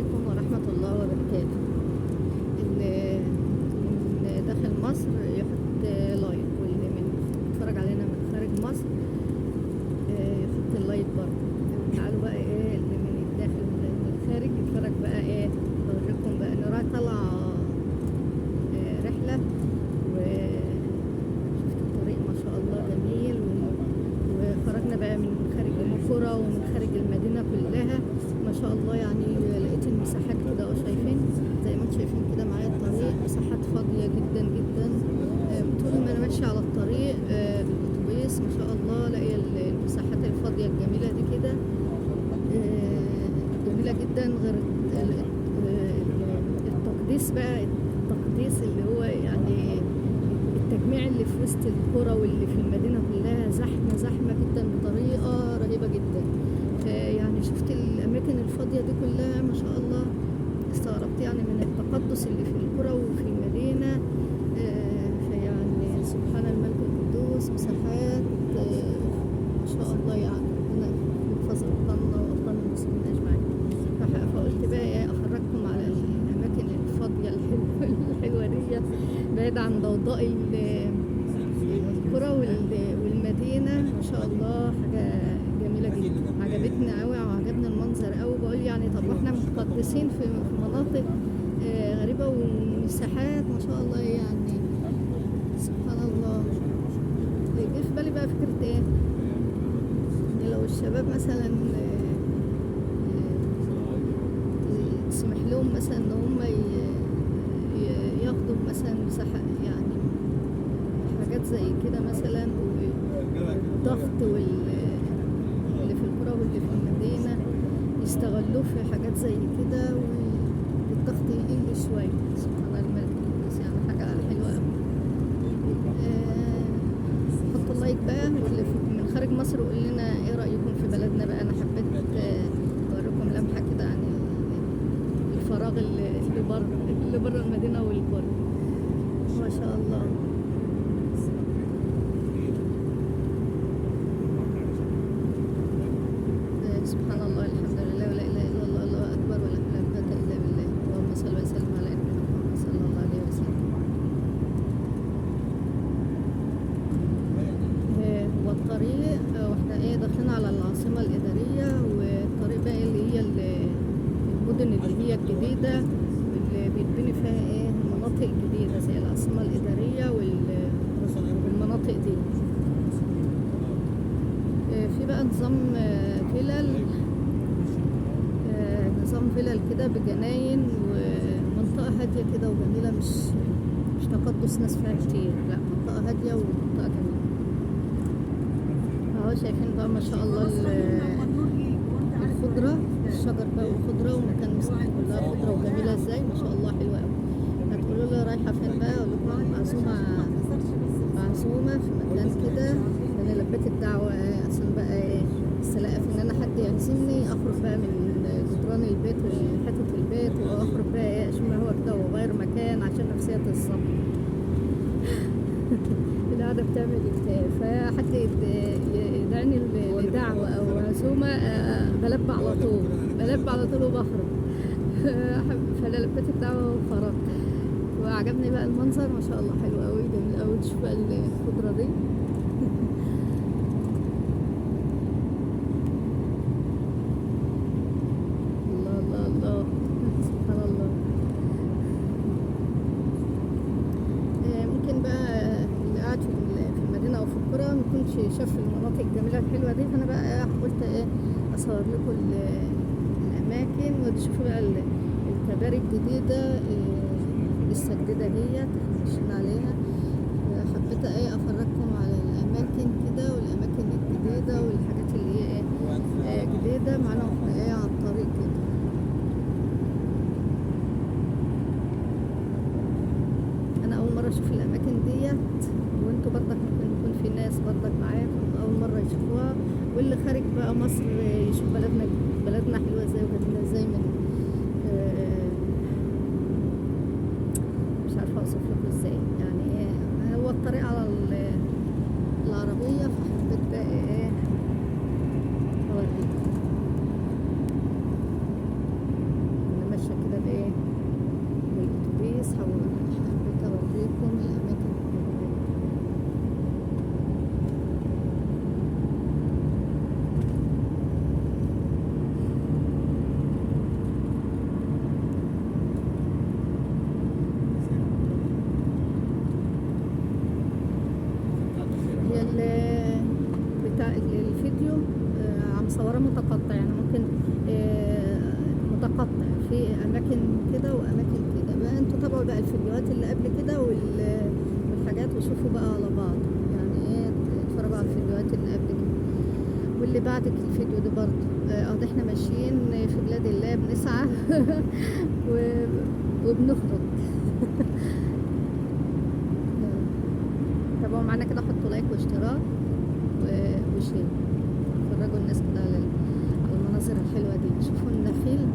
عليكم ورحمة الله وبركاته. اللي من داخل مصر يحط like، واللي من بيتفرج علينا من خارج مصر يحط ال like برضه. تعالوا بقى ايه اللي من الداخل من الخارج يتفرج بقى ايه، اوريكم بقى انا رايحة طالعة رحلة وشفت الطريق ما شاء الله جميل، وخرجنا بقى من خارج القرى ومن خارج المدينة كلها ما شاء الله. يعني لقيت المساحات كده اهو، شايفين زي ما انتم شايفين كده معايا الطريق، مساحات فاضية جدا جدا. طول ما انا ماشية على الطريق بالاتوبيس ما شاء الله لاقيه المساحات الفاضية الجميلة دي كده، جميلة جدا. غير التقديس بقى، التقديس اللي هو يعني التجميع اللي في وسط القرى واللي في المدينة كلها زحمة زحمة جدا بطريقة رهيبة جدا. فيعني شفت الأماكن الفاضية دي كلها ما شاء الله، استغربت يعني من التقدس اللي في القرى وفي المدينة. فيعني سبحان الملك القدوس، مساحات ما شاء الله، يعني ربنا يحفظ أوطاننا وأوطان المسلمين أجمعين. فقلت بقى إيه، أفرجكم على الأماكن الفاضية الحلوة دي، بعيد عن ضوضاء القرى والمدينة. ما شاء الله حاجة جميلة جدا، عجبتني قوي وعجبني المنظر قوي. بقول يعني طب واحنا متقدسين في مناطق غريبة ومساحات ما شاء الله، يعني سبحان الله. جه في بالي بقى فكرة ايه، ان لو الشباب مثلا تسمح لهم مثلا ان هم ياخدوا مثلا مساحة، يعني حاجات زي كده مثلا، والضغط اللي في القرى واللي في المدينة يستغلوه في حاجات زي كده، والضغط يقل شوية. سبحان الملك القدوس، يعني حاجة حلوة أوي. حطوا لايك بقى، واللي من خارج مصر يقول لنا ايه رأيكم في بلدنا بقى. أنا حبيت أوريكم لمحة كده عن الفراغ اللي بره المدينة والقرى ما شاء الله. سبحان الله، الحمد لله، ولا إله إلا الله، الله أكبر، ولا حول ولا قوة إلا بالله، اللهم صل وسلم على نبينا محمد صلى الله عليه وسلم. والطريق واحنا ايه داخلين على العاصمة الإدارية، والطريق بقى اللي هي المدن اللي هي الجديدة اللي بيتبني فيها ايه مناطق جديدة زي العاصمة الإدارية والمناطق دي. في بقى نظام فلل، نظام فلل كده بجناين ومنطقة هادية كده وجميلة، مش تقدس ناس فيها كتير، لا منطقة هادية ومنطقة جميلة. اهو شايفين بقى ما شاء الله الخضرة، الشجر بقى والخضرة، ومكان مساحة كلها خضرة وجميلة ازاي ما شاء الله، حلوة قوي. هتقولوا لي رايحة فين بقى؟ اقول لكم معزومة في مكان كده. انا لبيت الدعوة عشان بقى ايه السلاقة في ان انا حد يعزمني، اخرج بقى من جدران البيت وحتة البيت، واخرج بقى ايه اشم هوا كده واغير مكان عشان نفسيتي تتصب. القعدة بتعمل اكتئاب، فحد يدعني لدعوة او عزومة بلب على طول، بلب على طول وبخرج. فانا لبيت الدعوة وخرجت، وعجبني بقى المنظر ما شاء الله، حلو قوي جميل قوي. تشوف بقى الخضرة دي. الله الله الله، سبحان الله. ممكن بقى اللي قاعد في المدينة أو في القرى ما يكونش شاف المناطق الجميلة الحلوة دي، فأنا بقى قلت إيه أصور لكم الأماكن وتشوفوا بقى الكباري الجديدة لسه جديدة ديت احنا ماشيين عليها. حبيت ايه افرجكم على الاماكن كده والاماكن الجديدة والحاجات اللي هي ايه جديدة معانا واحنا ايه على الطريق كده. انا اول مرة اشوف الاماكن ديت، وانتوا برضك ممكن يكون في ناس برضك معاكم اول مرة يشوفوها، واللي خارج بقى مصر يشوف بلدنا حلوة ازاي وجميلة ازاي. من مش عارفه اوصف لكم ازاي، يعني ايه هو الطريق على العربية. فحبيت بقى ايه اوريكم. متقطع، يعني ممكن متقطع في اماكن كده واماكن كده. بقى انتوا تابعوا بقى الفيديوهات اللي قبل كده والحاجات، وشوفوا بقى على بعض، يعني ايه، اتفرجوا على الفيديوهات اللي قبل كده واللي بعد الفيديو ده برضه. ده احنا ماشيين في بلاد الله بنسعى وبنخرج. تابعوا معانا كده، حطوا like واشتراك و share، فرجوا الناس كده على المناظر الحلوة دي. شوفوا النخيل،